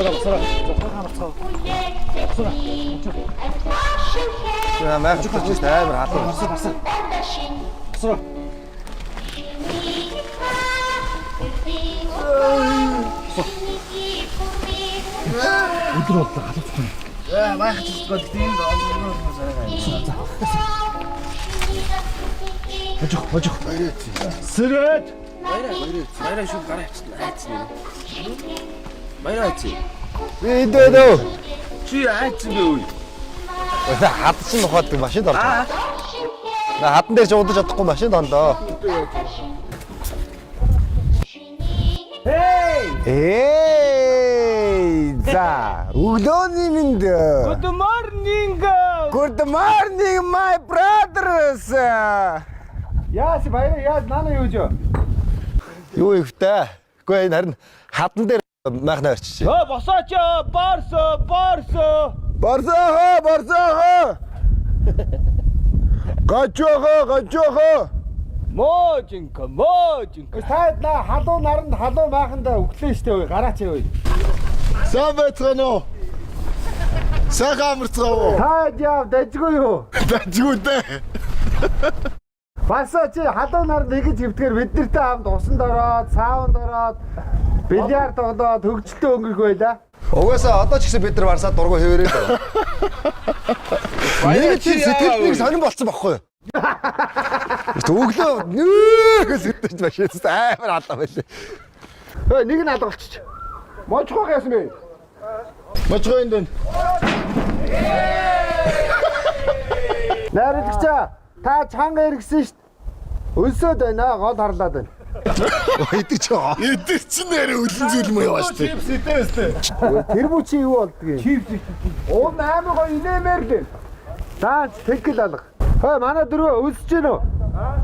За майх ч амар халуун. Өдөр боллоо халууцсан. За майх ч гэхдээ энд олгоно санаа. Хожих хожих. Сэрээд. Баяраа шүн гараа авчихсан. Айцсан нэ. Баяраа айцсан. Би энд байна уу? Чи айцсан бэ үе? Хад чинь нухаад машинд орж байгаа. На хадан дээр ч удаж чадахгүй машинд ондоо. Эй, за, өглөөний мэнд. Good morning. Good morning my brothers. Яас баяр яас нана юу жоо? Юу их вэ? Үгүй энэ харин хадан дээр майхнаа орчиж. Өө босооч борсо борсо. Борсоохо, борсоохо. Гажоохо, гажоохо. Можинка можинка. Та на халуун наранд халуун майхандаа өглөө штэ ой гараач ой. Сайн байцгаана уу? Сайхан амарцгаа уу? Та яав дажгүй юу? Дажгүй дээ. Басаа чи халуун наранд ингэж хөвдгөр бид нартай хамт усанд ороод, саунд ороод, бильярд тоглоод хөгжилтэй өнгөрөх байлаа. Угаасаа одоо ч гэсэн бид нар барсаа дургу хэвээрээ л байна. Нэг тийм сэтгэлд нэг сонирн болцсон байхгүй юу? Өглөө нүүгээс өтөж машин амар халаа байлээ. Өө нэг нь алга болчих. Можхоо яасан бэ? Можгоо энд байна. Найруулагчаа та чанга эргэсэн штт. Өлсөөд байна гол харлаад байна. Идэг ч байгаа. Эдгээр чинь нэрээ үлэн зүйл мө яваа шүү дээ. Чипс идээстэй. Тэр бү чи юу болдгийг? Чипс. Уун амар гоё инээмээр л. Даач тэгэл алга. Хөө манай дөрөв өлсөж гин үү?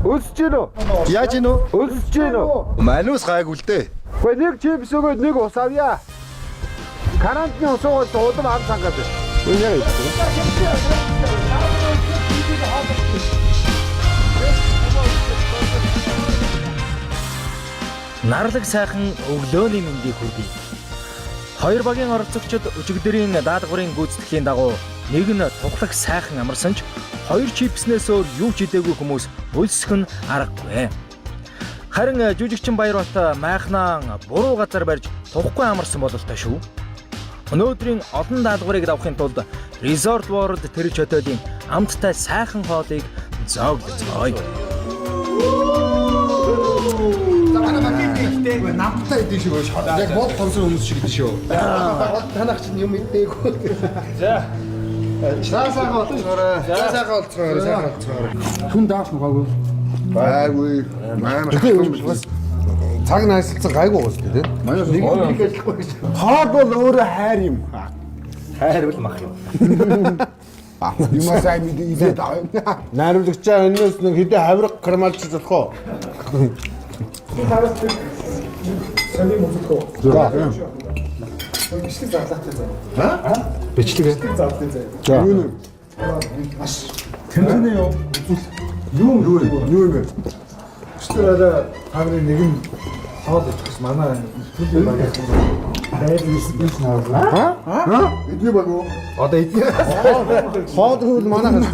Өлсөж гин үү? Яаж ийн үү? Өлсөж гин үү? Манус гайгүй л дээ. Гэхдээ нэг чипс өгөөд нэг ус авъя. Карантины ус уугаад удам ам сангаад байна. Үгүй яг идэх. Нарлаг сайхан өглөөний мэндийг хүргэе. Хоёр багийн оролцогчид өчигдрийн даалгаврын гүйцэтгэхийн дагуу нэг нь тухлах сайхан амарсан ч хоёр чипснээс өөр юу ч идээгүй хүмүүс өлсөх нь аргагүй. Харин жүжигчин Баярбат майхнаа буруу газар барьж тухгүй амарсан бололтой шүү. Өнөөдрийн олон даалгаврыг давахын тулд Resort World тэрч хотелийн амттай сайхан хоолыг зооглоцгоё. Намтай идэв шиг байна. Яг бод томсон хүмүүс шиг идэв шүү. Танах чинь юм идээгүй. За. Сайн сайхан болцоорой. За сайхан олцгоорой, сайхан олцгоорой. Түн дааш нухаагүй. Гайгүй. Амар халуун биш бас. Цаг найсалцсан гайгүй гоос тий. Нэг нэг ажиллахгүй гэж. Хоол бол өөрөө хайр юм. Хайр бол мах юм. Юмаа сайн мэдээ идээд аваа. Найруулагчаа энэс нэг хэдэн хавраг кармалчж болох уу? Бичлэг ээ. За. Юу нэ? Тэмцэнэ юу? Юу юм? Юу юм бэ? Өчтөр арай та нарын нэг нь хоол идэх гэж манай нэвтрүүлгийн багийн найз биш наарлаа. Аа? Эдний баг уу? Одоо эдний. Хоол гэвэл манайх.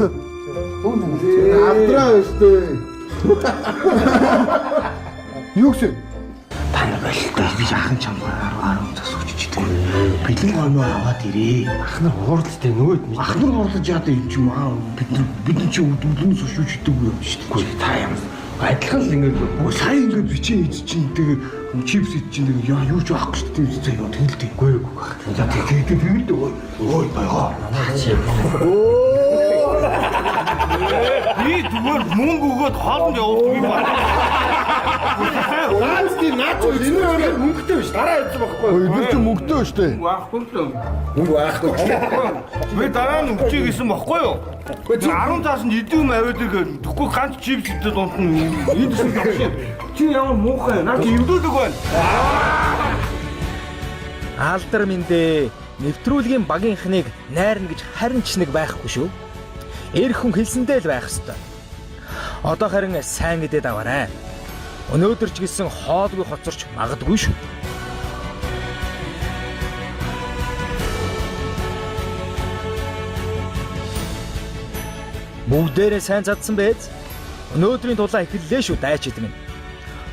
Авдраа өстэй. Юу гэсэн? Та нар болтой би ахын чамгаар 10 цас өчөж идэг. Бэлэн гомоо аваад ирээ. Ах нар хуурлаа нөгөөд нь. Ах нар хуурлаж яадаг юм чи маа бид нар бид нар чи өдөрлөнс өшөөж идэг юм шүү дээ. Үгүй та юм. Адилхан л ингээд үгүй сая ингээд бичээ ид чинь тэгээ чипс ид чинь тэгээ яа юу ч авахгүй шүү дээ. Зэ ёо тэгэл дээ. Үгүй үгүй. За тэгээ тэгэл дээ. Ой байгоо. Би зүгээр мөнгө өгөөд хоолнд явуулдаг юм байна. Наац тийм наац энэ өөр мөнгөтэй биш. Дараа явсан байхгүй. Эдгээр чинь мөнгөтэй шүү дээ. Байхгүй л. Мөнгө байхгүй. Би дараа нь өгчэй гэсэн бохгүй юу? 10 цаасанд идэв юм аваад иргээд тэгэхгүй ганц чипс идээд унтна. Энд чинь явшаа. Чи ямар муухай. Наа чи эвдүүлэг байна. Алдар мэндэ нэвтрүүлгийн багийнхныг найрна гэж харин ч нэг байхгүй шүү. Эр хүн хэлсэндээ л байх ёстой. Одоо харин сайн идээд аваарай. Өнөөдөр ч гэсэн хоолгүй хоцорч магадгүй шүү. Бүгдээрээ сайн задсан биз? Өнөөдрийн тулаан эхэллээ шүү дайчид минь.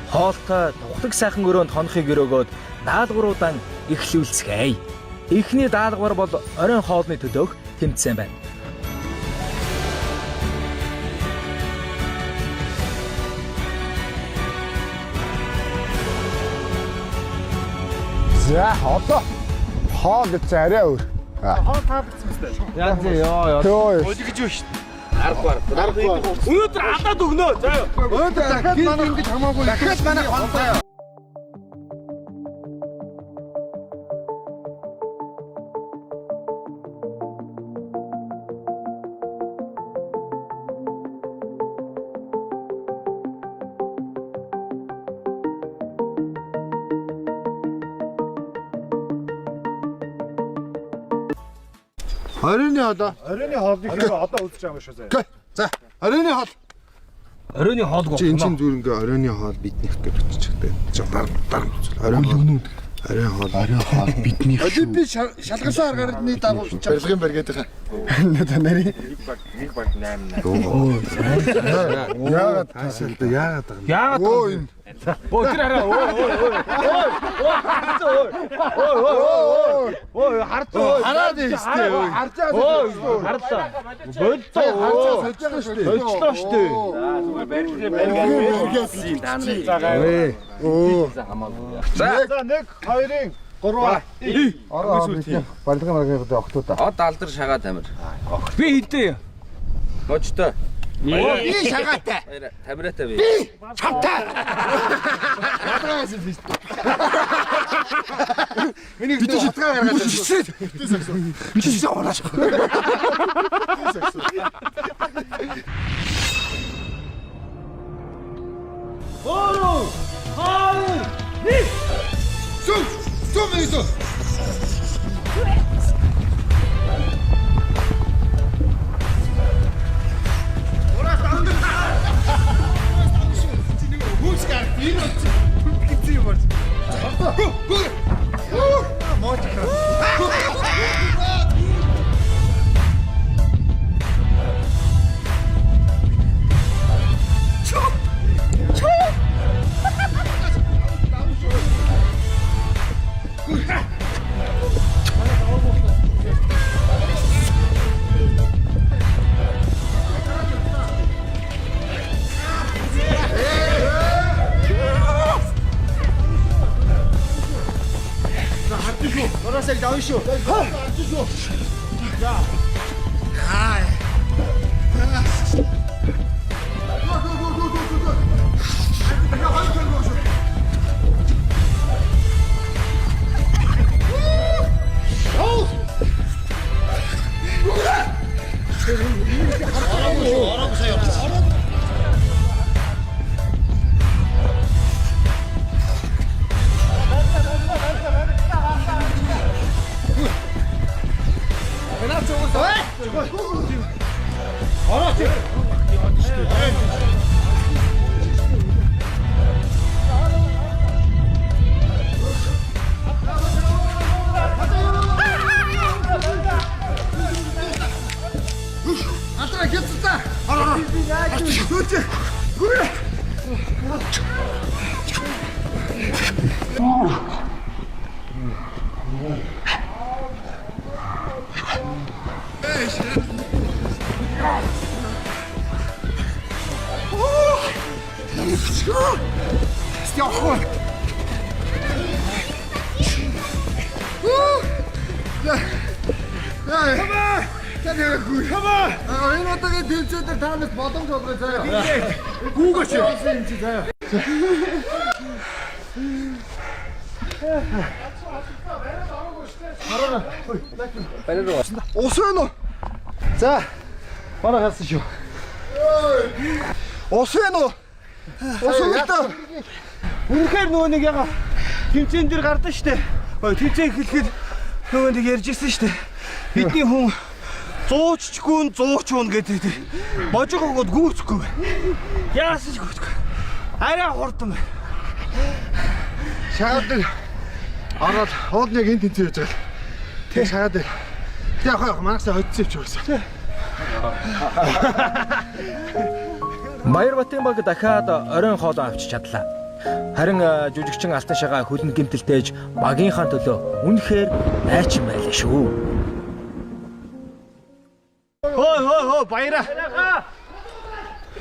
Хоолтой тухлаг сайхан өрөөнд хонохыг өрөөгөөд даалгавруудаан эхлүүлцгээе. Эхний даалгавар бол оройн хоолны төлөөх тэмцээн байна. За одоо хоол гэсэн арай өөр. Хоол таалагдсан мэт. Яа тий ёо ёо. Йоо. Өлгөж юу шүү дээ. Аргагүй. Өнөөдөр алдаад өгнө. За юу. Өнөөдөр дахиад манай ингэж хамаагүй. Дахиад манай хонцоо. Оройн хоол. Оройн хоолыг хэрэг одоо үзэж байгаа юм шүү заяа. Окей. За, оройн хоол. Оройн хоолгүй. Чи эн чинь зүгээр ингээ оройн хоол биднийх гэж биччихтэй. Чи дар дар. Оройн хоол. Оройн хоол. Оройн хоол биднийх шүү. Олимпийн шалгарсан аргаар дагуу Барилгын барь гэдэг. Нарийн Яагаад таашаал да яагаад байгаа юм? Яагаад Өө энэ Өө тэр хараа. Өө өө өө. Өө харцаа өө. Өө өө өө. Өө харцаа өө. хараад байна шүү дээ. Өө. харж байгаа. Өө харлаа. Болцоо. Харцаа сольж байгаа шүү дээ. Болчлоо шүү дээ. Өө. За 1 2 3 Орой хоол биднийх барилгын маргын октоудаа. Од алдар шагаа тамир. Би хинтээ. Можтой. Би шагаатай. Тамираатай би. Миний бид шатгаа гаргаад байна. Би чи урааш. Зүг зүг мэн. Алдраа хязтаа. Ор ор. Сүүлчээ. Гүрэ. Энэ удаагийн тэмцээн дээр та нарт боломж олгоё заяа. Гүүгээч. Юм чи заяа. Ус байна уу? За. Манай хасан шүү. Ус байна уу? Ус өгөлтөө. Үнэхээр нөгөө нэг яга тэмцээн дээр гардаг штэ. Ой тэмцээн эхлэхэд нөгөө нэг ярьж ирсэн штэ. Бидний хүн зууччгүй нь зууч уун гэдэг. Божиг огоод гүйцэхгүй байна. Яасан ч гүйцэхгүй. Арай хурдан байна. Шагаад дээр ороод уулын яг энэ тэнцээ яаж байгаа. Тэг шагаад дээр. Тэг явах явах манайхсаа хоцсон юм чи байсан. Баярбатын баг дахиад оройн хоолоо авчиж чадлаа. Харин жүжигчин Алтан шагаа хөлн гимтэлтэйж багийнхаа төлөө үнэхээр айчин байлаа шүү. Хөө хөө хөө баяраа.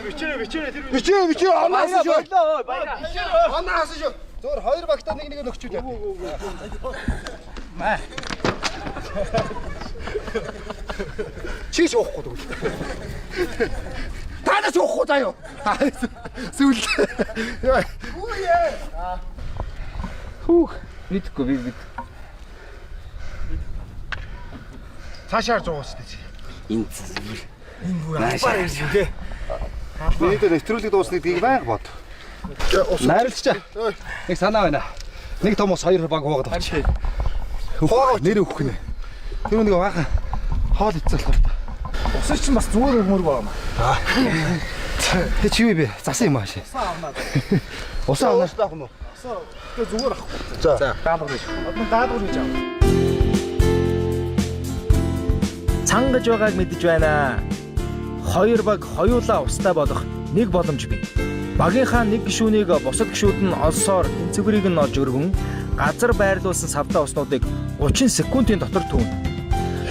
Бичээ бичээ оноос шүү. Оноос шүү. Зөвөр хоёр багтаа нэг нэг нөхчүүд яа. Маа. Чи ч уухгүй тэгвэл. Та нар ч уухгүй заа юу. Сүүл. Яа. Хүүх. Мэдхгүй би бид. Цаашаар зуугаас тий. Энэ зүгээр. Энэ бүр албаар юм тий. Миний дээр нэвтрүүлэг дуусна гэдгийг байнга бод. Найруулчаа. Нэг санаа байна. Нэг том ус хоёр баг хуугаад авчих. Хуваагаа нэр өгөх нэ. Тэр нэг баахан хоол идсэн болохоор та. Усан чинь бас зүгээр өгмөр байгаа юм. Тэ чи юу бэ? Засан юм ааш. Усан авнаа. Усан авнаа. авах юм уу? Тэгээ зүгээр авах. За. Даалгавар гэж. Одоо даалгавар гэж авах. Цангаж байгааг мэдэж байна. Хоёр баг хоёулаа устай болох нэг боломж бий. Багийнхаа нэг гишүүнийг бусад гишүүд нь олсоор тэнцвэрийг нь олж өргөн газар байрлуулсан савтай уснуудыг 30 секундын дотор түүнэ.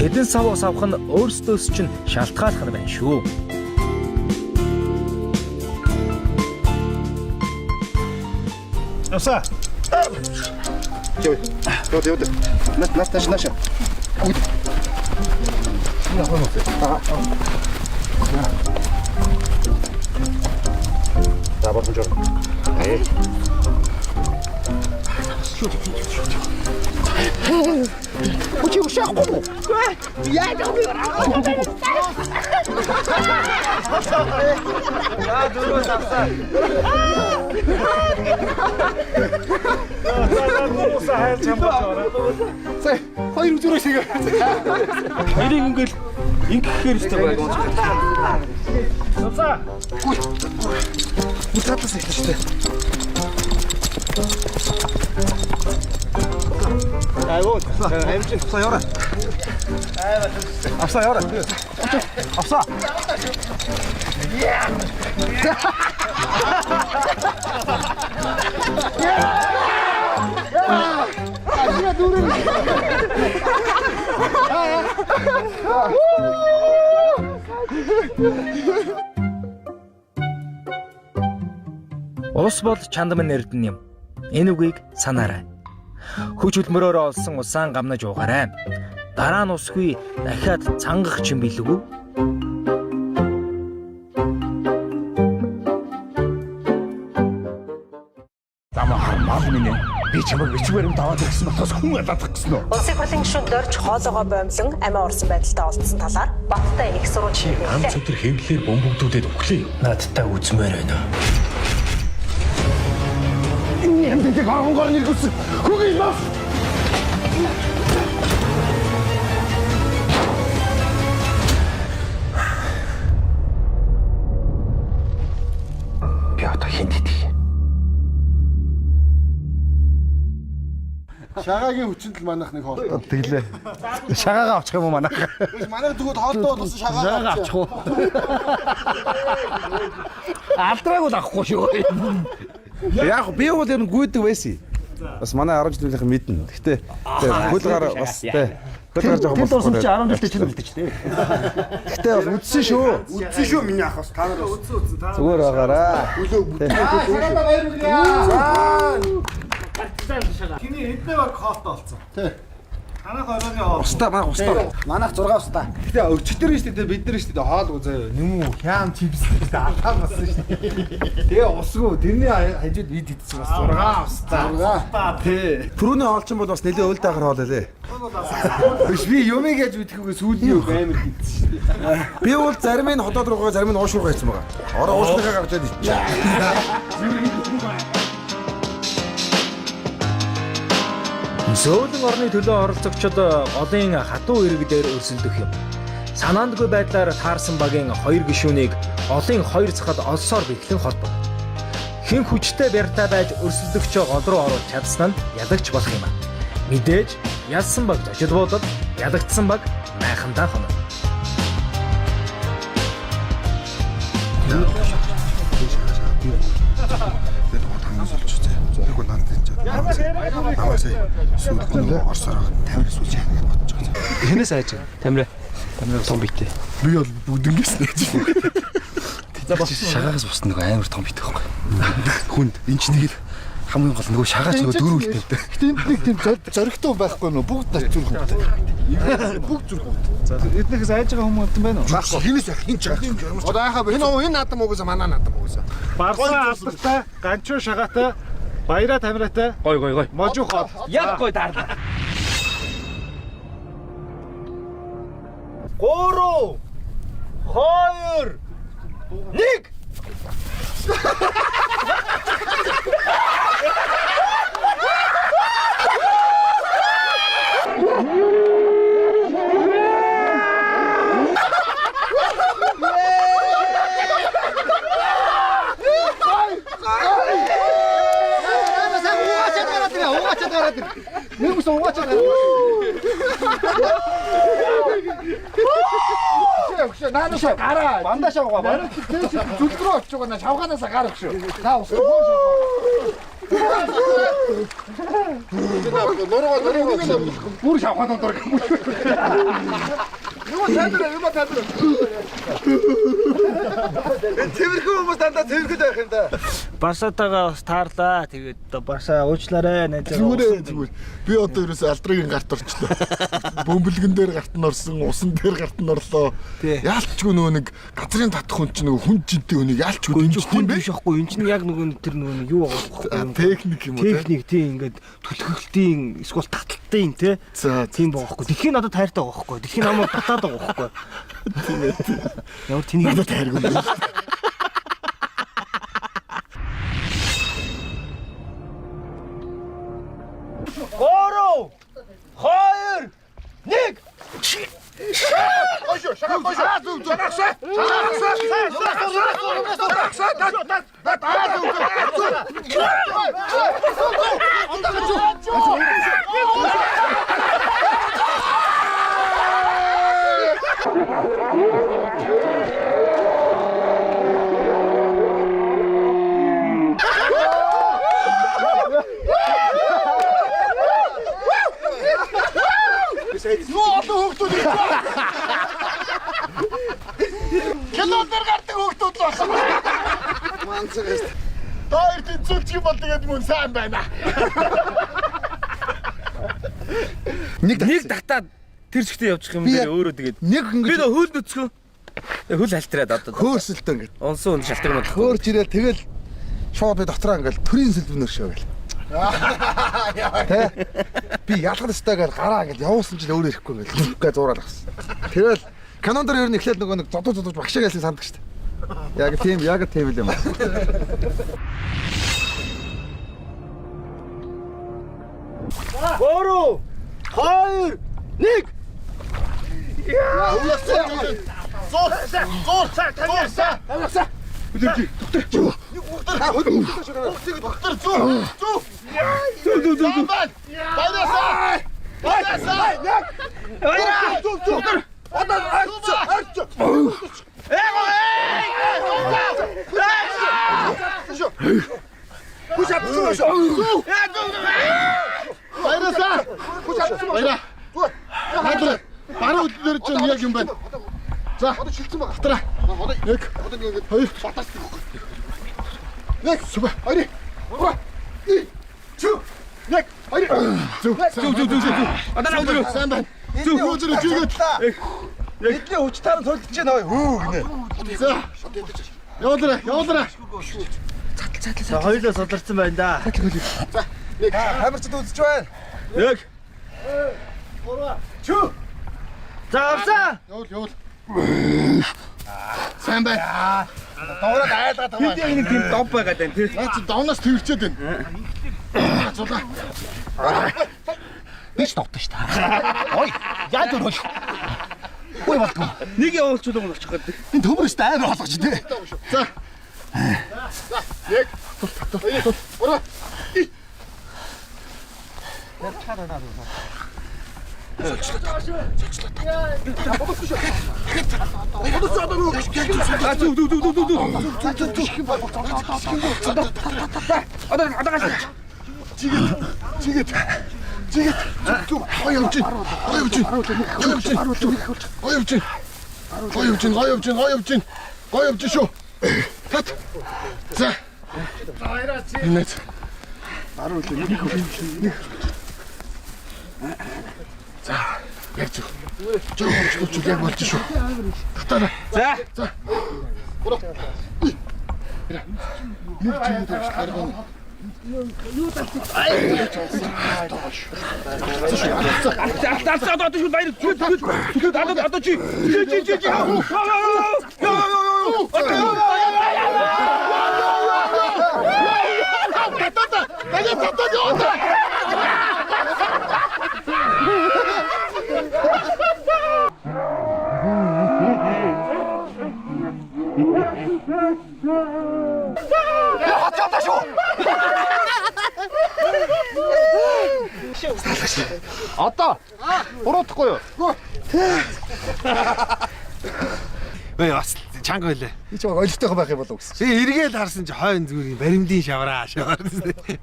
Хэдэн сав ус авах нь өөрсдөөс чинь шалтгааллах нь байна шүү. Явсаа. Яв. Яв яв. Нат нат наш наш. За боломжоор. Уусаа хайлж хамгаалж байгаа. За хоёр үзүүрээ шиг. Хоёрыг ингээл ингэхээр өстэй баг унж. Явсаа. Бүр цаатаас эхэлж штэ. Айгуу. Амжин. Авсаа яваа. Авсаа яваа. Авсаа. Ус бол чандман эрдэнэ юм. Энэ үгийг санаарай. Хүч хөдөлмөрөөр олсон усаан гамнаж уугаарай. Дараа нь усгүй дахиад цангах чинь билэгүү. Би чамайг бичвэр юм даваад ирсэн болохоос хүн алаадах гэсэн үү? Улсын хурлын гишүүн Дорж хоолоогоо боомлон амиа орсон байдалтай олдсон талаар Баттай их сурвалж Ганц өдөр хэвлэлээр бөмбөгдүүлээд өглөө юу? Надтай үзмээр байна. Энэ юм дээр гонгоор нэргүүлсэн. Хүүгийн мав. Би одоо хинт итгэх юм? Шагаагийн хүчинд л манайх нэг хоолтой. Тэглээ. Шагаагаа авчих юм уу манайх? Биш манайх тэгвэл хоолтой болсон шагаагаа Шагаагаа авчих уу? Алдрааг бол авахгүй шүү. Яг би бол ер нь гүйдэг байсан. Бас манай 10 жилийнхэн мэднэ. Гэтэ хөл гар бас тэ хөл гар жоохон Тэр дурсамж чи 10 жилдээ чинь үлдэж тээ. Гэтэ бас үдсэн шүү. Үдсэн шүү миний ах бас та нар бас. Зүгээр байгаараа. Хүлөө бүтлээ. Баяр хүргэе. Чиний хэднээ баг хоолтой олцсон. Тий. Танах оройн хоол. Устаа манай устаа. Манайх 6 устаа. Гэтэ өчтөр шүү дээ бид нар шүү дээ хоолгүй заяа. Нүм үү хям чипс шүү дээ алдаа болсон шүү дээ. Тэгээ усгүй тэрний хажууд бид идсэн бас 6 устай. 6. Тий. Түрүүний хоол чинь бол бас нэлээд уйл даахар хоол байлээ. Биш би юмыг яаж мэдэхүйгээ сүүлийн үг амар идсэн шүү дээ. Би бол зарим нь ходоод руугаа зарим нь ууш руугаа хийсэн байгаа. Ороо уушныхаа гарч ирээд ичээ. Зөөлөн орны төлөө оролцогчид голын хатуу ирэг дээр өрсөлдөх юм. Санаандгүй байдлаар таарсан багийн хоёр гишүүнийг голын хоёр цахад олсоор бэхлэн холбов. Хэн хүчтэй бяртай байж өрсөлдөгчөө гол руу оруулж чадсан нь ялагч болох юм. Мэдээж ялсан баг зочид буудал, ялагдсан баг майхандаа хоног. Тэгээд хангаас олж үзье. Яг бол надад энэ намайг сая сүүлд нөгөө орсоор тамир сүүлж яах гэж бодож байгаа. Хэнээс айж байна? Тамираа. Тамираа том битэй. Би бол бүгднгээс нээж. За бас шагаагаас бус нөгөө амар том бит байхгүй. Хүнд энэ ч тэгэл хамгийн гол нөгөө шагаач нөгөө дөрүүлтэй. Гэтэ энд нэг тийм зоригтой байхгүй нөө бүгд нач зүрх хүнтэй. Бүгд зүрх хүнтэй. За эднийхээс айж байгаа хүмүүс юм байна уу? Байхгүй хинээс яах хин ч яах. Одоо яхаа энэ энэ наадам угсаа манай наадам угсаа. Барсан алдартай, ганчуу шагаатай, баяраа тамираатай. Гой гой гой. Можуу хоол. Яг гой daарлаа. 3 2 1 Угаачаад гараад ирээ. Угаачаад гараад ирээ. Нэг ус угаачаад гараад ирээ. Өгшөө наанаас гараа. Бандаа шавгаа. Манай тийш зүлг рүү очиж байгаа наа шавгаанаас гар өгшөө. Наа ус руу шавгаа. Нуруугаа нуруугаа Бүр шавхаан дор гэх юм. Юу тайлбар юм а тайлбар. Энэ цэвэрхэн хүмүүс дандаа цэвэрхэн байх юм да. Барсатайгаа бас таарлаа. Тэгээд одоо Барса уучлаарай найзаа. Зүгээр зүгээр. Би одоо ерөөсөө алдрын гарт орчлоо. Бөмбөлгөн дээр гарт нь орсон, усан дээр гарт нь орлоо. Яалчгүй нөгөө нэг газрын татах хүн чинь нөгөө хүн жинтэй хүнийг яалчгүй Хүн дэмждэг юм бэ? биш аахгүй. Энд чинь яг нөгөө тэр нөгөө нэг юу байгаа байхгүй. Техник юм уу те? Техник тийм ингээд түлхэлтийн эсвэл таталтын те. За Тийм байгаа байхгүй. Дэлхийн одоо тайртай байгаа байхгүй. Дэлхийн намайг татаад байгаа байхгүй. Тийм ээ. Ямар тэнийг надад тайргүй. Гурав, хоёр, нэг. Қойшы, шаға қойшы. Шағақша. Шағақша. Шағақша. Юу олон хүүхдүүд ирж байна. Кино дээр гардаг хүүхдүүд л болсон. Манцгээс. Та хоёр тэнцвэлчих юм бол тэгээд мөн сайн байна. Нэг татаад тэр чигтээ явчих юм Би дээр яг өөрөө тэгээд нэг би ингэж нөө хөл нүцгэн. Хөл халтраад одоо. хөөрсөлтөө ингэж Унсан үн шалтгаан бодлоо. хөөрч ирээл тэгэл шууд би дотроо ингээл төрийн сэлбэнэр шөө гэл. Тэ? Би ялгах ёстой гэл гараа ингээл явуулсан чинь өөрөө ирэхгүй ингээл нүх гэ зураал авсан. Тэгэл канон дээр ер нь эхлээд нөгөө нэг зодуу зодууж багшаа гэлсэн санддаг шүү дээ. Яг тийм яг тийм л юм. Гурав, хоёр, нэг. Баруун хөл дээр чинь яг юм байна. За Одоо шилжсэн байгаа. дотроо. Одоо Нэг одоо нэг ингэж хоёр батаас нэг. Нэг, хоёр, гурав, Зүг. нэг, хоёр. Зүг. Зүг зүг зүг зүг. Одоо наа өдрөө. Сайн байна. Зүг юу зүг зүг. Эдний хүч таар цолдож байна хөө гинэ. За. Явуулаарай, явуулаарай. За хоёулаа суларсан байна да. Тамирчид үзэж байна. Нэг. За авсан. Явуул, явуул. Сайн байна. Дуурайд айлгаад байгаа. Бид яг нэг тийм дов байгаад байна тий. Наа чи давнаас тэрчээд байна. Зулаа. Би ч довтон шүү дээ. Ой, яаж өрөөл. Ой болдгоо. Нэг явуулчихвал болчих гээд. Энэ төмөр шүү дээ амар болгож тий. За. За. 1 2 3. Гоё явж шүү. Тат. За. Инээц. 10 нэг. За. Яг зөв. Жоо яг болж шүү. Татаарай. За. За. 3. Нэг чигээр тавьж гаргана. Одоо шүү баяр зүг одоо чи чи чи чи Одоо буруутахгүй юу? Ой бас чанга байлаа. Би ч олигтойхон байх юм болов гэсэн. Би эргээл харсан чи хойн зүгээр баримдын шавраа шавар.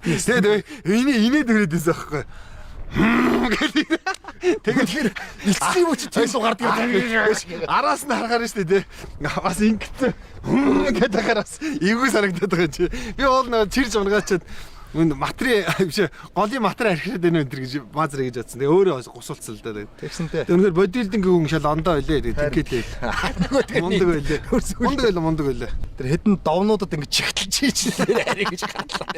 Тэгээд инээ дөрөөд байсан байхгүй. Тэгээд Элчсэн юм чи тийм лу гардаг юм. Араас нь харахаар нь шүү дээ. Бас ингэсэн гэдэг хараа бас эвгүй санагдаад байгаа юм чи. Би уул нэг чирж унгаачаад үн матри биш голын матри архираад байна энэ гэж баазар гэж бодсон. Тэгээ өөрөө гусуулцсан л да. Тэгсэнтэй. Тэгээ үнэхээр бодибилдинг хүн шал ондоо байлээ. Тэгээ тэнхэлээ. Мундаг байлээ. Мундаг байлаа, мундаг байлаа. Тэр хэдэн довнуудад ингэ чигтэлж хийчихлээ арай гэж гатлаа.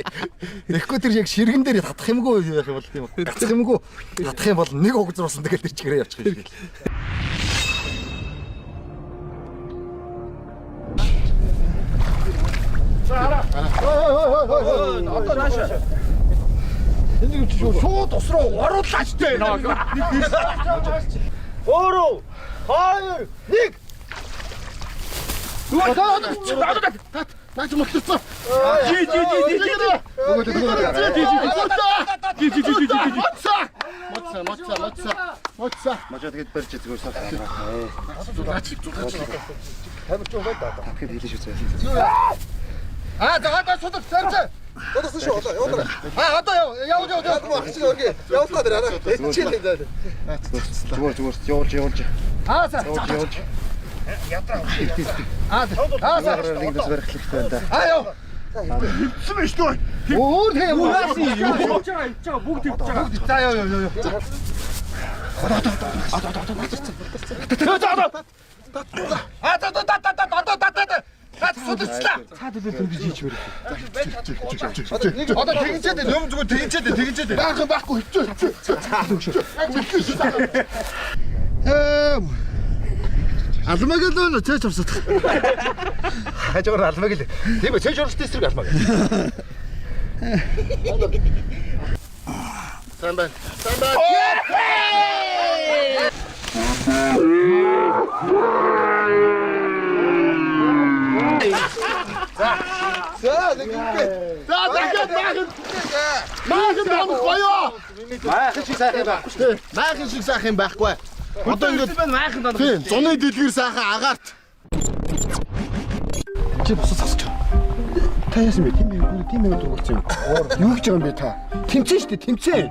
Тэгэхгүй тэр яг ширгэн дээр татах юмгүй байх юм бол тийм үү? Гацах юмгүй татах юм бол нэг угзруулсан тэгэл тэр чигээрээ явчих юм шиг л. Одоо нааша. Энийг чи шууд ус руу оруулаач дээ. 3 2 1 Наач мөлтөрсөн. Жи жи жи жи жи. Жи жи жи жи жи. Моцса моцса моцса моцса. Можоо тэгээд барьж зүгээр сар. Зулаач зулаач. Тамирч байгаа да. Тэгэхэд хэлэн шүү зөө. Аа за одоо судар царцаа. Бодсон шүү одоо явуулаа. Аа одоо яв яв яв яв Ах чинь өргөө. Явуулгаа дээр араа. Хичээл заа. Зүгээр зүгээр явуулж явуулж. Аа за. Явуулж явуулж. Аа аа за. Нэг дэс барих хэрэгтэй байна да. Аа яв. Хөвцсөн байж шүү. Өөр тийм юм. Явж байгаа, явж байгаа, бүгд явж байгаа. За яв яв яв. Аа за за за за одоо за за за сударчлаа. Одоо тэгинчээд юм зүгээр тэгинчээд тэгинчээд. Байх байхгүй хөвцөө. Алмаг л цээч орсод. Хажуугаар алмаг л. Тийм ээ цээж оролтын эсрэг алмаг. Сайн байна. Сайн байна. За нэг ингэ. За дахиад майхан. Майхан дамх гоё. Майхан шиг сайхан байхгүй шүү. Майхан шиг сайхан юм байхгүй. Одоо ингэж байна майхан донох. Тийм, зуны дэлгэр сайхан агаарт. Чи босоо засч. Та яасан бэ? Тийм ээ, тийм ээ дургуулсан юм. Юу гэж байгаа юм бэ та? Тэмцэн шүү дээ, тэмцэн.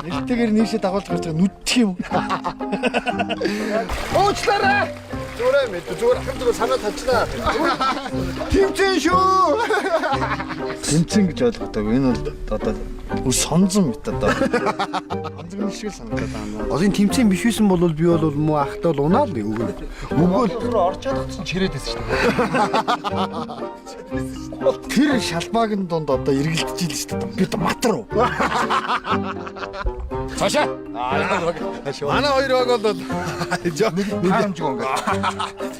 Нэртэйгээр нийшээ дагуулж гарч байгаа нүдчих юм. Уучлаарай. Зүгээр мэд зүгээр ахын зүгээр санаа тавьчлаа. Тэмцэн шүү. Тэмцэн гэж ойлгодог. Энэ бол одоо үр сонзон мэт одоо. Онцгой шиг л санагдаад байгаа юм. Одоо энэ тэмцээн биш байсан бол би бол муу ахтай бол унаа л өгнө. Өгөөл руу орж чадах чинь чирээд байсан шүү дээ. Тэр шалбаагийн дунд одоо эргэлдэж ийл шүү дээ. Би одоо матар уу. Цаашаа. Манай хоёр баг бол Харамжгүй ингээд.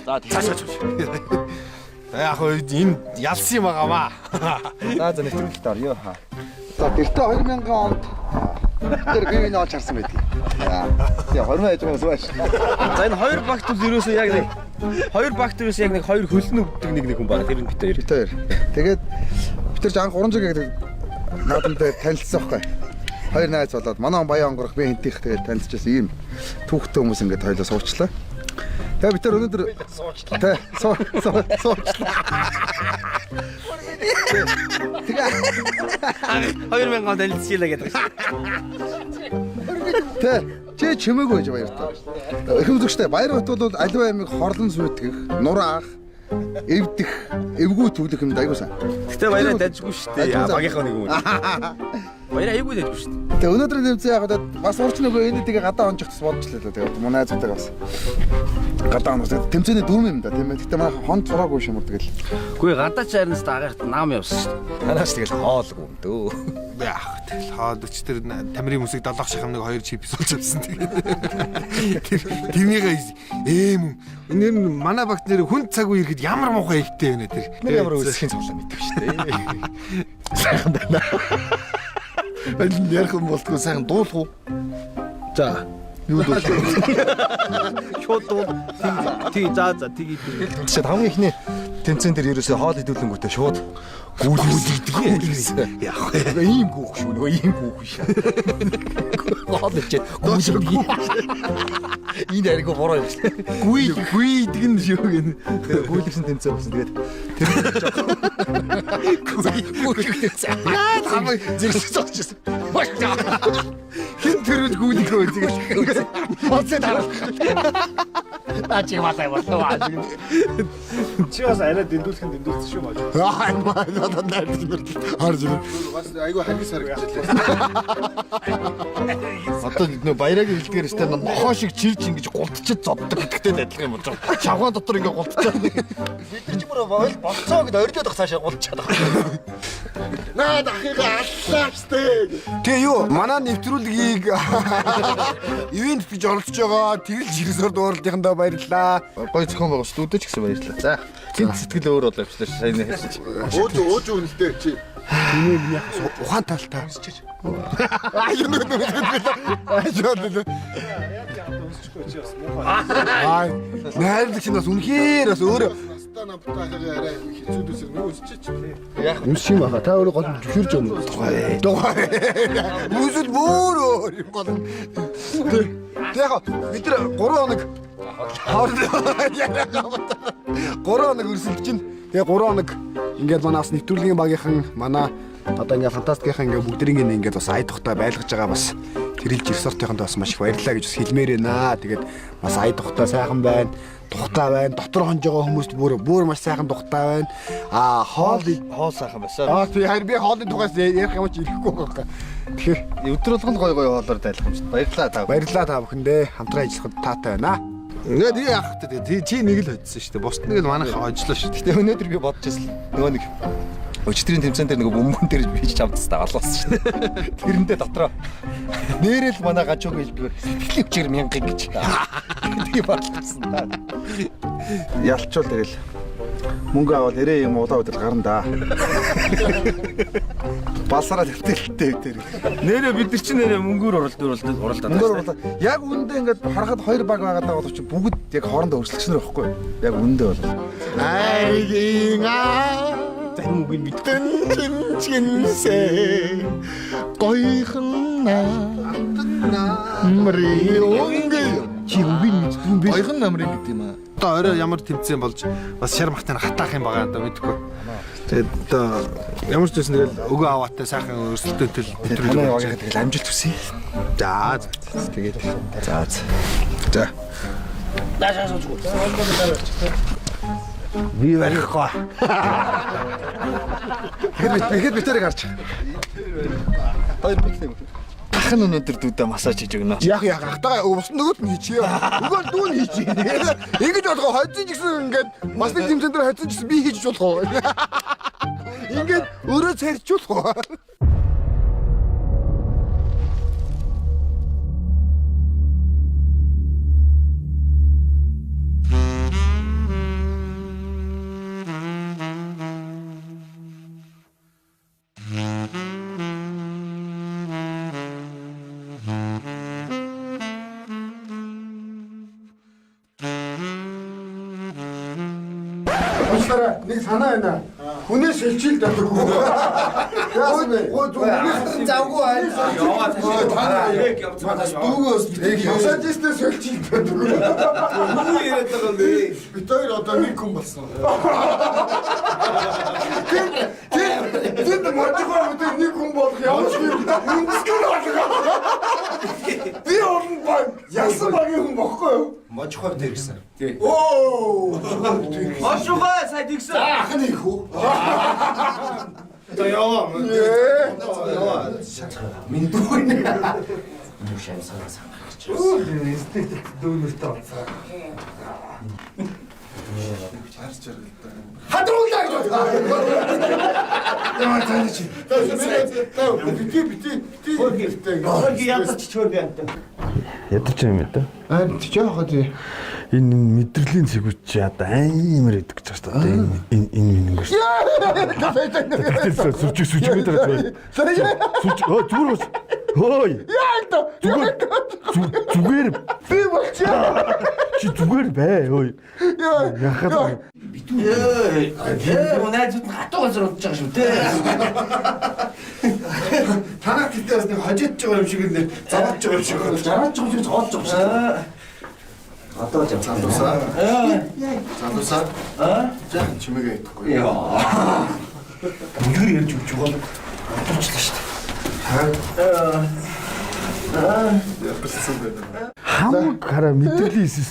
За цаашаа цаашаа. За яг хөө энэ ялсан юм байгаамаа. За за нэвтрүүлэлт ор ёо. За гэртээ 2000 онд тэр би биний олж харсан байдаг. За тий 20 аж байгаа юм шүү. За энэ хоёр багт бол ерөөсөө яг нэг хоёр багт ерөөсөө яг нэг хоёр хөлн өгдөг нэг нэг хүн байна. Тэр нь бит хоёр. Бит хоёр. Тэгээд бид тэр анх 3 жиг гэдэг наадам дээр танилцсан байхгүй. Хоёр найз болоод манай баян онгорох би хинтих тэгээд танилцчихсан ийм түүхтэй хүмүүс ингээд хоёлоо суучлаа. Тэгээ бид нар өнөөдөр суучлаа. Тэ суучлаа. Тэгээ 2000 он танилцчихлаа гэдэг шүү. Тэ чи чимээгүй байж баяртай. Их үзэгчтэй баяр бат бол аливаа ямиг хорлон сүйтгэх, нураах, эвдэх, эвгүй түлэх юмд аягүй сайн. Гэтэ баяраа дайжгүй шүү дээ. Багийнхаа нэг юм. Баяраа айгүй дайжгүй шүү дээ. Тэгээ өнөөдрийн тэмцээн яг бас урч нөгөө энэ тэгээ гадаа онжих тус бодож лээ. Тэгээ манай найзуудтайгаа бас гадаа онох. Тэмцээний дүрм юм да тийм ээ. Гэтэ манай хонд сураагүй шимэр тэгэл. Үгүй гадаа ч харин дагарт нам явсан шүү дээ. Танаас тэгэл хоолгүй юм дөө. Яах тэгэл хоол өч тэр тамирын мөсийг долоох шахам нэг хоёр чипс олж авсан тэгээд. Тэр тэрнийгээ эм нэр нь манай багт нэр хүн цаг үе ирэхэд ямар муухай ихтэй вэ тэр. Нэг ямар өсөхийн цуглаа мэдв шүү дээ. Сайхан байна. Аль нь ярих юм болтгоо сайхан дуулах уу? За. Юу дуулах вэ? Шууд дуул. Тий за за тгий. Тэгэхэд хамгийн ихний тэмцээн дээр ерөөсөө хоол идүүлэнгүүтээ шууд гүйлгдэг. Яах вэ? Ийм гүүх шүү нөгөө ийм гүүх шээ. Хоол ичээд гүйлгдэг. Энэ арайгүй буруу юм шиг. Гүй гүйдэг нь шүү гэн. Тэгээ гүйлгсэн тэмцээн болсон. Тэгээд тэр жоохон гүйлгдэг. Яа хамаг зэрэг зогсчихсон. Хин төрөж гүйлгэх вэ тэгээд. Боцоо дарах. Наа чи малай болов. Чи бас арай дэндүүлэх нь дэндүүлсэн шүү маж. Аа надад найрдаг мэрдэл харж ирнэ. Бас айгүй харгас харагдчихлаа. Одоо нөө баярагийн хэлдгээр өстэй нохоо шиг чирж ингэж гултчид зоддог гэдэгтэй л адилхан юм болж байгаа. Чавгаан дотор ингэ гултчаад. Бид нар ч бүр ойл болцоо гэд орилоод байх цаашаа гултчаад байгаа. Наад ахыгаа аллаа штэ. Тэгээ юу манай нэвтрүүлгийг ивент гэж оролцож байгаа Тэрэлж Resort World-ийнхандаа баярлалаа. Гой зохион байгуулалт студид ч гэсэн баярлалаа. За гинт сэтгэл өөр болоо явчлаа сайн хэлсэн чи. Өөж өөж үнэлтэй чи. Миний миний ухаан талтай. Аа юу нэг нэг. Аа юу нэг. Аа найрлагч нь бас үнэхээр бас өөрөө Настаа намтаа ахыгаа арай хэцүү дүүсэр нэг өсчихэж. Өмс юм баха. Та өөрөө гол зөвшөөрж байгаа юм. Дугай. Үүсэл бүр өөр юм гол. Тэг яг бид нар 3 хоног 3 хоног өрсөлдөж чинь. Тэгээ 3 хоног ингээд манай бас нэвтрүүлгийн багийнхан манай одоо ингээд фантастикийнхан ингээд бүгдэрийг ингээд бас ая тухтай байлгаж байгаа бас Тэрэлж Resort-ийнхонд бас маш их баярлалаа гэж бас хэлмээр байна. Тэгээд бас ая тухтай сайхан байна. Тухтай байна. Дотор хонж байгаа хүмүүст бүр маш сайхан тухтай байна. Аа хоол хоол сайхан байсан. Аа тий харин би хоолны тухайс ярих юм чи ирэхгүй байгаа. Тэгэхээр өдөр болгон гой гой хоолоор дайлах юм шүү. Баярлалаа та. Баярлалаа та бүхэндээ. Хамтран ажиллахад таатай байна. Ингээд яах вэ? Тий чи нэг л хоцсон шүү дээ. Бусд нэг л манайх хожлоо шүү дээ. Гэтэ өнөөдөр би бодож байсан нөгөө нэг өчтөрийн тэмцээн дээр нөгөө бөмбөн дээр би чамдсаа алуулсан шүү дээ. Тэрэндээ дотроо нэрэл манай гажууг хэлдгээр сэтгэлийн хүчээр мянган гэж. Тийм бодлоо та. Ялчвал тэгэл мөнгө авал эрээ юм улаа өдөл гарна да. Балсараа төвтөлтэй тэр. Нэрээ бид нар чинь нэрээ мөнгөөр уралдаад уралдаад. Мөнгөөр уралдаад. Яг үүндээ ингээд харахад хоёр баг байгаа даа боловч бүгд яг хоорондоо өрсөлдөгч нар байхгүй юу? Яг үүндээ бол. Айгийн аа зарим үгийг мэдэн чинчгэнсэ гойхон намрын өнгө чи үгийг мэддэг юм бэ? Гойхон намрын гэдэг юм аа. Одоо орой ямар тэмцээн болж бас шар махтан хатаах юм байгаа одоо мэдэхгүй. Тэгээд одоо ямар ч байсан тэгэл өгөө аваатай сайхан өрсөлдөөнтэй л Танай багийнхаа тэгэл амжилт хүсье. За тэгээд за за. Би барихгүй. Тэгэхэд би тэрийг харж. Хоёр бэлэн юм. Ах нь өнөөдөр дүүдээ массаж хийж өгнө. Яг яг ахтайгаа бус нөгөөд нь хийчихье. Өгөөл дүү нь хийчихье. Ингэж болгоо хоцсон ч гэсэн ингээд бас нэг тэмцээн дээр хоцсон ч гэсэн би хийж болох уу? Ингээд өөрөө царчуулах уу? Уучлаарай, нэг санаа байна. Хүнээ шилжил даа. Яасан бэ? Гоо зүгээс завгүй байна. Яваа цаашаа. Яг явцгаа цаашаа. Дүүгөөс битгий. Масажистээс шилжил даа. Юу яриад байгаа юм бэ? Бид хоёр одоо нэг хүн болсон. Тэнд модигоо бид нэг хүн болох ямар ч юм үндэсгэн болох. Би олон баг ясан багийн хүн бохгүй юу? Можхов дээр гисэн. Оо. Ошугай сая тэгсэн. Ах нь их үү? За яваа. Яваа. Минь дүү. Юу шамсаа санах гэж. Дүүнэртэй болсон. Хадруулаа гэж бодлоо. Яа цаана чи. Бити бити бити хэрэгтэй. Хөрги ядаж чөөр янта. Ядарч юм да. Аа жоохоо тий. Энэ мэдрэлийн цэгүүд чи одоо амар идэг гэж байна шүү дээ. Энэ энэ минь ингэ шүү. Сүрч сүрч мэдэр зүгээр. Сүрч өө зүгээр бас. Хөөй. Яа та. Зүгээр зүгээр би болчихъя. Чи зүгээр бай өөй. Яхад. Ээ, найзууд нь хатуу газар унтж байгаа шүү дээ. Танах гэтээ бас нэг хожиж байгаа юм шиг нэ зовоож байгаа юм шиг. Жараач байгаа юм шиг зоолж байгаа шүү. Одоо ч залуусаа. Залуусаа. Аа? Жаахан чимээгээ идэхгүй. Яа. Үнээр ярьж өгч байгаа юм. Бодуулчлаа шүү дээ. Аа. Япалсан байна. Хамаг хараа мэдрэлийн эсэс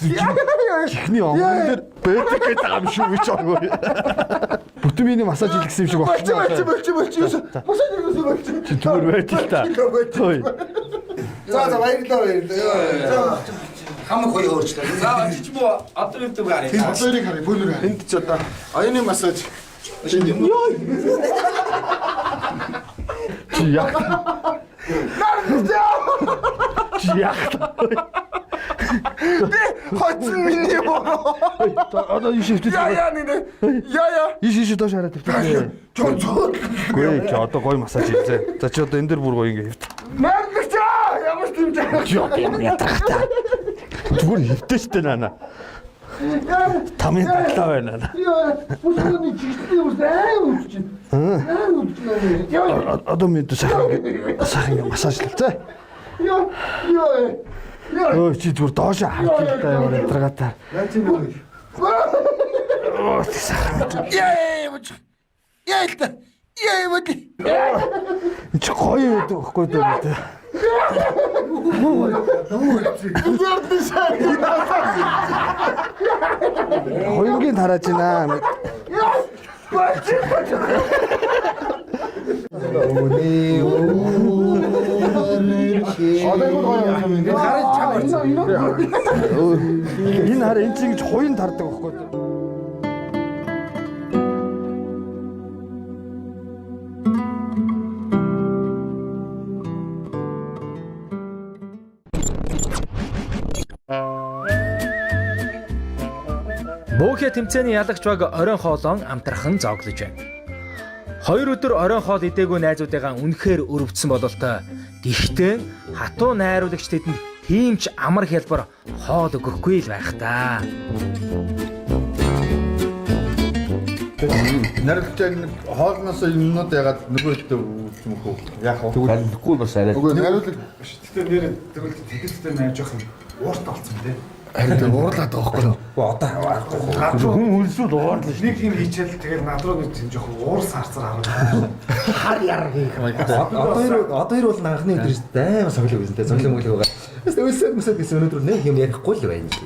чихний онгон дээр байдаг гэдэг юм шүү гэж байгаа. Бүтэн миний массаж хийх гэсэн юм шиг байна. Болчих болчих болчих болчих. Массаж хийх болчих. Чи зүгээр байж л та. Хөөе. За за баярлалаа баярлалаа. За хамаг хоёр өөрчлөө. За очиж мó одоо юу гэдэг харъя. Тэнд хоёрыг харъя, бөөнөр харъя. Энд ч одоо оюуны массаж. Йой. Чи яг. Чи яг. Би хоцсон миний бороо. Одоо юу шивтэй. Яа яа нэ. Яа яа. Иш иш доош хараад тавьчих. Жон зөө. Гүй чи одоо гоё массаж хийлээ. За чи одоо энэ дэр бүр гоё ингэ хэвт. Мэрэгч ямар тийм жаа. Чи одоо ямар ядрахтай. Зүгээр хэвтээ штэ наана. Тамын таглаа байна наана. Яа, бүсгүйний чигтний ус аим үсч. Аим үсч. Одоо мэд сайхан ингэ сайхан ингэ массажлал зэ. Яа яа. Өө чи зүгээр доош харж л та ямар ядаргаатай. Яа чи нэг. Оо тий сайхан. Яа яа. Яа л та. Яа яа. Энд чи гоё байдаг байхгүй дөө тий. Хоёргийн тарааж байна. Одоо энэ гоё юм юм. Харин чам орсон. Энэ хараа энэ чинь ингэж хуян тардаг байхгүй дөө. Мөөхө тэмцээний ялагч баг оройн хоолоон амтрахын зооглож байна. Хоёр өдөр оройн хоол идээгүй найзуудыгаа үнэхээр өрөвдсөн бололтой. Гэхдээ хатуу найруулагч тэдэнд тийм ч амар хялбар хоол өгөхгүй л байх та. Нариулж яг нэг хоолноос юмнууд ягаад нөгөөдөө юм хөө. Яах вэ? Тэгвэл бас арай. Үгүй нариулаг Гэтэ нэр тэгвэл тэгэлтэй найж явах юм уурт олцсон тий. харин тэр уурлаад байгаа байхгүй юу? Одоо Над руу Хүн хөлсүүд уурлаа шүү. нэг юм хийчихэл тэгэл над руу нэг тийм жоохон уур сарцар харагдав. Хар яр хийх маягтай. Одоо хоёр бол анхны өдөр шүү дээ. Амар цоглог байсан те. Цоглог мөглөг байгаа. Өсөд мөсөд гэсэн өнөөдөр нэг юм ярихгүй л байна л.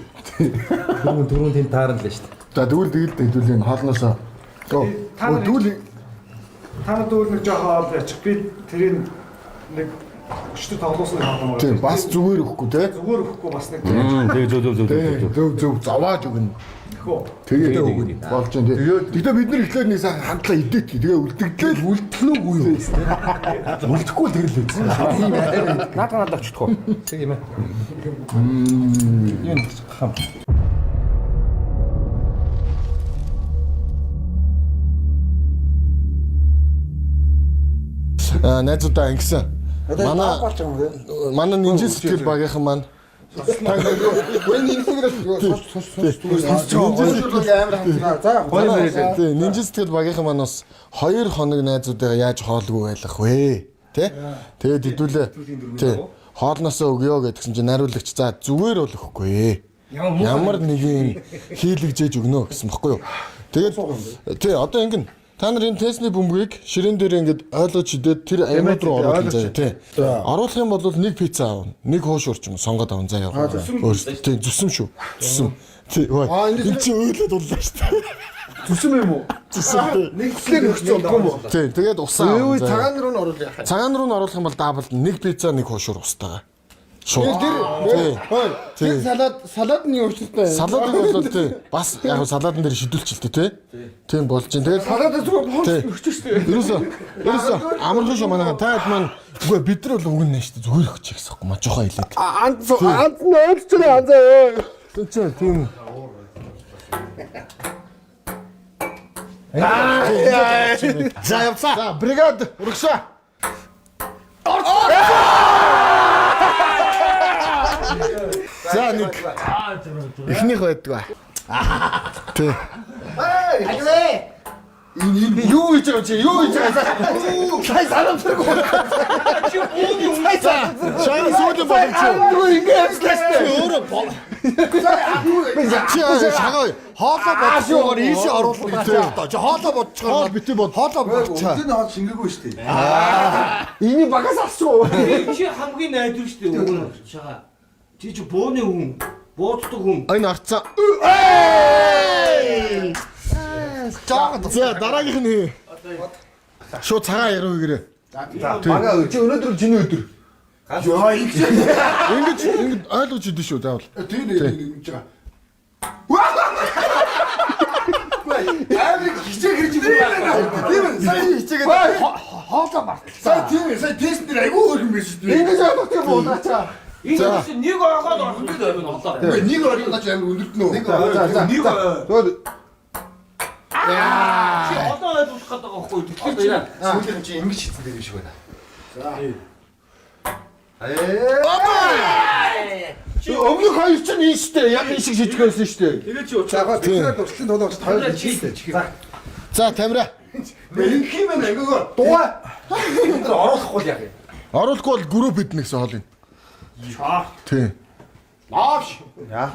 Түрүүн тэнд таарна л шүү дээ. За тэгвэл тэгэл хэдүүл энэ хоолноос тэгвэл Та нар дүүл нэг жоохон хоол ячих. Би тэрийг нэг өчтөр тоглоосон хоол юм. тийм бас зүгээр өгөхгүй те. Зүгээр өгөхгүй бас нэг Тэг зөв зөв зөв Тийм зөв зөв зовоож өгнө. хөө. Тэгээ өгнө. Болж байна тий. Тэгтээ бид нар эхлээд нэг сайхан хандлаа идэх. Тэгээ үлдэгдлээ л Үлдэх нь үгүй юу? Үлдэхгүй л тэр л үзсэн. Тийм ээ. Наад надад очихдох уу? Тэг юм ээ. Юу нэг хам. Найзуудаа ингэсэн. Манай манай нинжин сэтгэл багийнхан маань Үгүй ингэсгээр сонсч амар хатгаа. За Тий, нинжин сэтгэл багийнхан маань бас 2 хоног найзуудаа яаж хоолгүй байлгах вэ? Тэ? Тэгээд хэдүүлээ. Тий. Хоолноосоо өгөө гэдгсэн чинь найруулагч за зүгээр бол өгөхгүй. Ямар нэгэн хийлэгжээж өгнө гэсэн баггүй юу? Тэгээд тий, одоо ингэн та нар энэ тестний бөмбөгийг ширээн дээр ингээд ойлгож шидээд тэр аймууд руу оруулах заяа тий. Оруулах юм бол нэг пицца аавна, нэг хуушуур ч юм уу сонгоод аавна заяа. Өөрөөс тий, зүсэм шүү. Зүсэм. Тий, энэ чи өөлөд боллоо шүү дээ. Зүсэм юм уу? Зүсэм тий. Нэг хэсгээр өгсөн болдгоо юм уу? Тий, тэгээд усаа. Юу аавна заяа. цагаан руу нь оруулах яхаа. Цагаан руу нь оруулах юм бол даабал нэг пицца нэг хуушуур устайгаа. Шууд. Тэр Тий. тэр салаад салаадны учиртай. Салаадыг бол тий бас яг хав салаадан дээр шидүүлчихэлтэй тий. Тийм болж чинь тэгээд Салаадаа зүгээр Тий. хоос өгч штэ. Ерөөсөө амархан шүү манайхан та хэд маань үгүй бид нар бол өгнө шүү дээ зүгээр өгчих гэсэн юм а жоохон илээд. Анц анц нь ойлгож байгаа анзаа ёо. Тэг чи тийм. За явцаа. За бригад урагшаа. За нэг эхнийх байдгаа. Тий. Энэ юу хийж байгаа чи? Юу хийж байгаа? Сая санамсаргүй. Чи бууны хүн. Шан сүүлийн боломж. Юу ингэ явслаа штэ. Өөрөө чи шагаа Хоолоо бодчихоор ийшээ оруулах гэж байна. Чи хоолоо бодчихоор хоол бити бод. Хоолоо бодчихоо. Өдөрний хоол шингээгүй штэ. Эний багаас асуу. Чи хамгийн найдвар шүү дээ өгнө. Шагаа. Чи чи бууны хүн. Бууддаг хүн. Энэ орцсон. За дараагийнх нь хий. Шууд цагаан яруу гэрээ. Бага чи өнөөдөр чиний өдөр. Яа ингэж. Ингэж ингэж ойлгож идэв шүү заавал. Тэр ингэж байгаа. Амар хичээг хэрж байна. Тийм ээ. Сая Хичээгээд хоолоо мартлаа. Сая тийм ээ. Сая тест дээр айгүй өөр юм биш үү? Ингэж ойлгох юм уудаачаа. Энэ чинь нэг ойгоод орох гэдэг юм боллоо. Үгүй нэг оргоно ч амар өндөртнө. Нэг за Нэг ой. Тэгвэл Чи олон ойлгох гэдэг байгаа байхгүй юу? Тэгэхээр чи Сүүлийн чи ингэж хийсэн дээр юм шиг байна. Өмнөх хоёр чинь энэ штэ. Яг энэ шиг шижиг байсан штэ. тэгээ чи за яг бид нар туршлын тулд орж хоёр хийсэн. За тамира. Ингэх юм байна ангигаар. Дугаа. Бид нар оруулахгүй л яах юм. Оруулахгүй бол групп идэнэ гэсэн хоолыг. Тий. Аавш.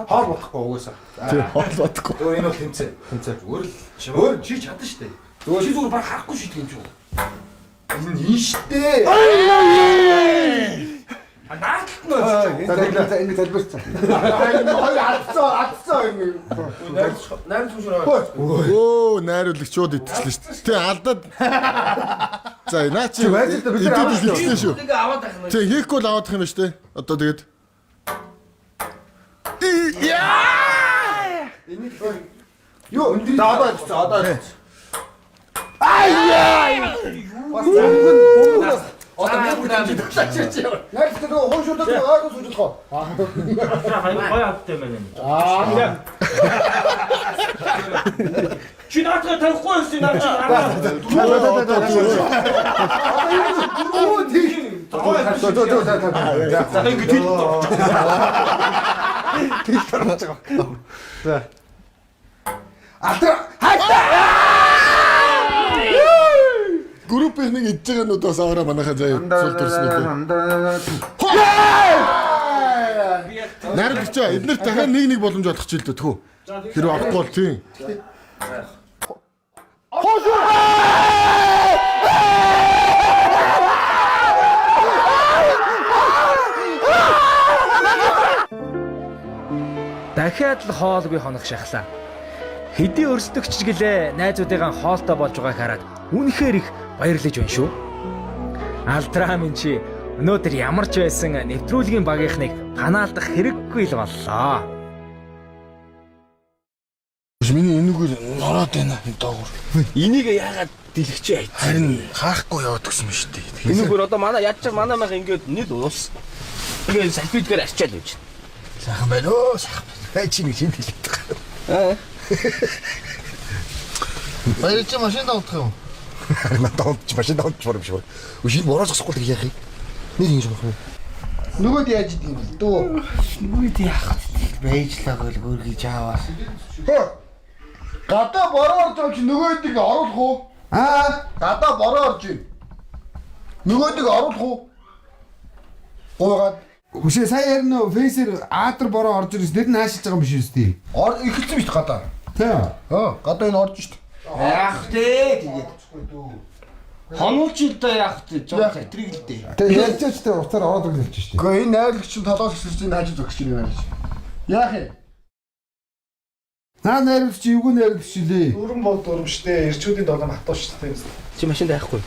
Хоол бодохгүй угаасаа. Тий, хоол бодохгүй. Зүгээр энэ бол тэмцээн. Тэмцээн. Зүгээр л өөр чи чадна шүү дээ. Чи зүгээр баг харахгүй шүү дээ юм чи. Энэ ин штэ. Нааталт нь ойлгож За за ингэ залбирцсан. Хоёр алдсан алдсан ингэ. Өө, найруулагч шууд идчихлээ шүү дээ. Тий, алдаад. За, наа чи байж л да, бид нар идэд идчихлээ шүү. Тэгээ аваад байх юм. Тий, хийхгүй л аваадах юм байна шүү дээ. Одоо тэгээд Юу өндөр За одоо ойлгосон. Одоо ойлгосон. Бас зөвхөн бөмбөгнөөс одоо нэг бүрэн талаач чи яа. Яг л нөгөө хуушуудад ойлгож сууж болох уу? Гоё хаттай байна. Чи наатгаа тавихгүй байсан наа чи хараа. Оо тийм. За за за за. За ингэ тэл. Алдар группийн нэг идж байгаа нүд бас аваараа манайхаа заяа сул төрсөн үү. Найруулагч эднэр дахиад нэг нэг боломж олох чил дээ тхүү. Хэрвээ авахгүй бол тийм. Дахиад л хоолгүй хоног шахлаа. Хэдий өрсөлдөгч гэлээ найзуудыгаа хоолтой болж байгааг хараад үнэхээр их баярлаж байна шүү. Алдраа минь чи өнөөдөр ямар ч байсан нэвтрүүлгийн багийнхныг панаалдах хэрэггүй л боллоо. Миний энүүгээр нороод байна доогуур. Энийг яагаад дэлгчээ айц. Харин хаахгүй яваад гисэн юм шүү дээ. Энүүгээр одоо манай ядч манай мага ингээд нийл уус. Ингээд салфитгэр арчаал байж. Сайхан байна өө, сайхан байна. Хай чи нэг шинэ хэлдэг. Аа. Баяр чи машин давтах юм. Харин надад онч машин онч юм шиг. Үгүй шинэ бороо зогсохгүй л яах юм. Нэр ингэж болох юм. Нөгөөд яаж идэв юм бэ? Дүү. Нөгөөд яах вэ? Байж л байгаа л гөргөж аваа. Хөө. Гадаа бороо орж байгаа чи нөгөөдийг оруулах уу? Аа, гадаа бороо орж ийн. Нөгөөдийг оруулах уу? Гуйгаад Хүшээ сая ярина уу? Фейсээр аатар бороо орж ирсэн. Тэр нь хаашилж байгаа юм биш үү? Ор эхэлсэн биш гадаа. Тийм. Аа, гадаа энэ орж шít. Яах вэ? Тэгээд. Хонуулч л да яах вэ? Жоо затрийг л дээ. Тэгээ ярьж ч тэр уцаар ороод ирж хэлж штэ. Гэхдээ энэ найрлагч чинь толгоос өсөрч энэ хажуу зогсож байна гэж. Яах юм? Наа найруулагч чи эвгүй найруулагч лээ. Дүрэн бол дүрм штэ. Ирчүүдийн долоон хатуу штэ. Чи машинд байхгүй.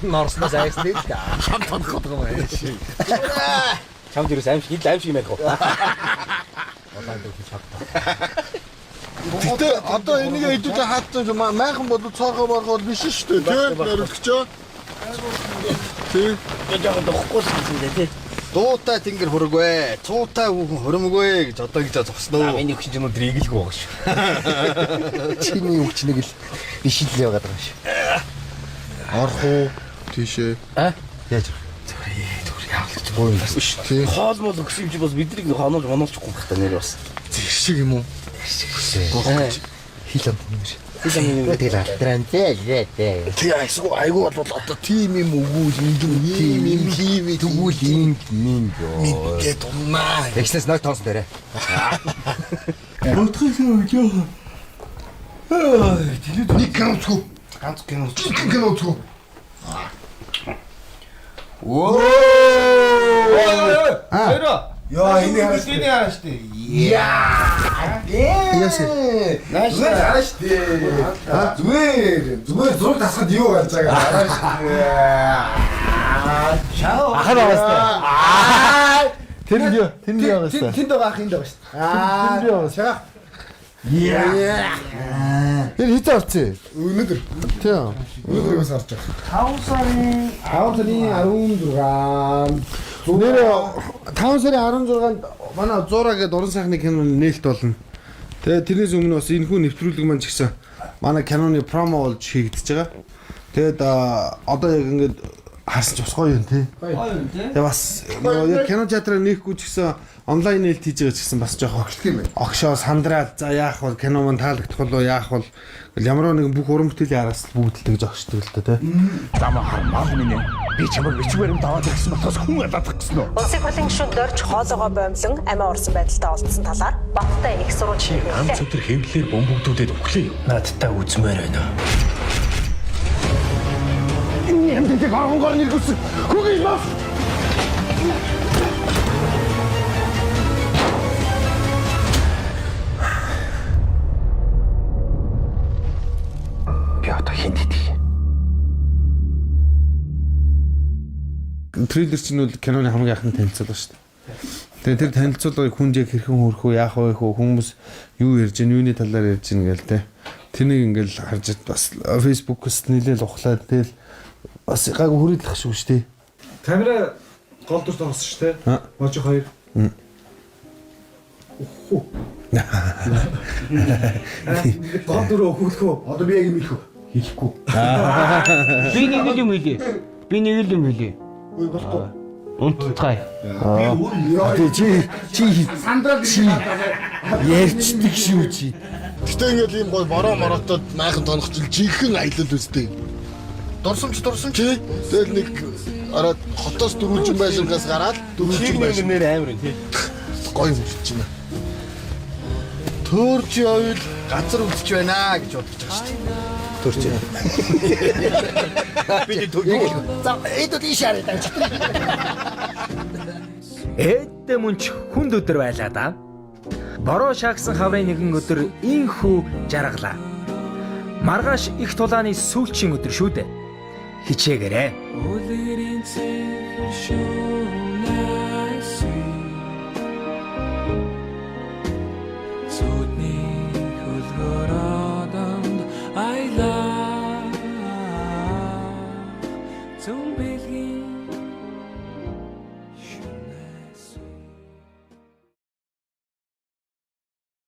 Норсноос айсан л да. Хам тонох гэдэг юм аа. Чамд ерөөс аим шиг ил аим шиг юм ярих уу? Гэтэ одоо энийг хэдүүлээ хаалтсан юм майхан бол цоохоо борхоо бол биш шүү дээ. Тэ найруулагчаа. Тэ. Жоохон духгүй л гэсэн дээ тий. Дуутай тэнгэр хургвэ. Цуутай хүүхэн хуримгүй гэж одоо гэж зогсноо. Миний өгчин ч өнөөдөр игэлгүй байгаа шүү. Чиний өгч нэг л биш л яваад байгаа юм шиг. Орох уу? Тийшээ. А? Яаж? Түр яавал ч Гоё юм биш тий. Хоол мол өгсөн юм чи бас биднийг хоноолж моноолчихгүй байх та нэр бас. Зэр шиг юм уу? Хил амт нэр. Хил амт нэр. Тэгэл алдрaan зээ зээ зээ. Тий айсгүй айгүй бол одоо тийм юм өгүүл ингэ тийм юм хийвээ Тэгвэл инг минг ёо. Мэдээ дуннаа. Тэгснээс ног тоос дээрээ. Бодхоос жоохон. Нэг кино үзэх үү? Ганц кино. Жинхэнэ кино үзэх үү? Хоёроо. Яа, энийг хараа Энийг хараа штэ. Яасан. Нааш Зүгээр хараа штэ. Зүгээр зүгээр зураг тасхад юу гарч байгааг хараа штэ. Шаа. Ахад байгаас таа. Тэр нь юу? Тэр нь юу байгаас таа. Тэнд байгаа ах энд байгаа штэ. Аа. Тэр нь юу байгаас. Шагаа. Тэр хизээ орсон. Өнөөдөр Тийм. өнөөдөр бас орж байгаа. 5 сарын 5 сарын 16-нд нэр 5 сарын 16-нд манай Зура гэдэг уран сайхны кино нээлт болно. Тэгээ тэрнээс өмнө бас энэхүү нэвтрүүлэг маань ч гэсэн манай киноны промо болж хийгдэж байгаа. Тэгээд одоо яг ингээд харсан ч бас гоё юм тий. гоё юм тий. Тэгээ бас нөгөө яг кино театраар нээхгүй ч гэсэн онлайн нээлт хийж байгаа ч гэсэн бас жоох Огшлох юм байна. огшоо сандраал за яах вэ кино маань таалагдах болов яах вэ гэл ямар нэгэн бүх уран бүтээлийн араас л бүгд л тэгж огшдог л та тий. Би чамайг бичвэр юм даваад ирсэн болохоос хүн алаадах гэсэн үү? Улсын хурлын гишүүн дорж хоолоогоо боомлон амиа орсон байдалтай олдсон талаар Баттай их сурвалж Чи ганц хийлээ. өдөр хэвлэлээр бөмбөгдүүдэд үхлээ юу? Надтай үзмээр байна. Оронгоор нэргүүлсэн. Хүүгийн мас. Би одоо хинт итгэх юм? Трейлер чинь бол киноны хамгийн анхны танилцуулга шүү дээ. Тэгээ тэр танилцуулгыг хүн яг хэрхэн хөрөх үү, яах вэ хөө хүмүүс юу ярьж гин, юуны талаар ярьж гин гээл те. Тэрнийг ингээл харж бас Facebook-ос нэлээл ухлаад тэгэл бас гайгүй хүрээлэх шүү шүү дээ. Камера гол дүр тоглосон шүү дээ. Аа. Можи хоёр. Үхүү. Гол дүр өөхөх үү? Одоо би яг юм хэлэх үү? Хэлэхгүй. Би нэг л юм хэлье. Би нэг л юм хэлье. Үгүй болохгүй. Унтцгаая. Тэгээ чи чи чи ярьчдаг шүү чи. Гэтэ ингээл ийм гой бороо мороотод майхан тонохчил жинхэнэ аялал үстэй. Дурсамж дурсамж. Тэгэл нэг араад хотоос дөрвөлжин байшингаас гараад дөрвөлжин байшин нэр амар юм тий. гоё юм шиг байна. Төөрч явбал газар үлдэж байна гэж бодож байгаа шүү дээ. Төрч. Би төгөө. За эдүүд ийш хараа даа. Эддэ мөнч хүнд өдөр байлаа да. Бороо шаагсан хаврын нэгэн өдөр инхүү жаргалаа. Маргааш их тулааны сүүлчийн өдөр шүү дээ. Хичээгээрэй. Үлгэрийн цэвэр шүүн.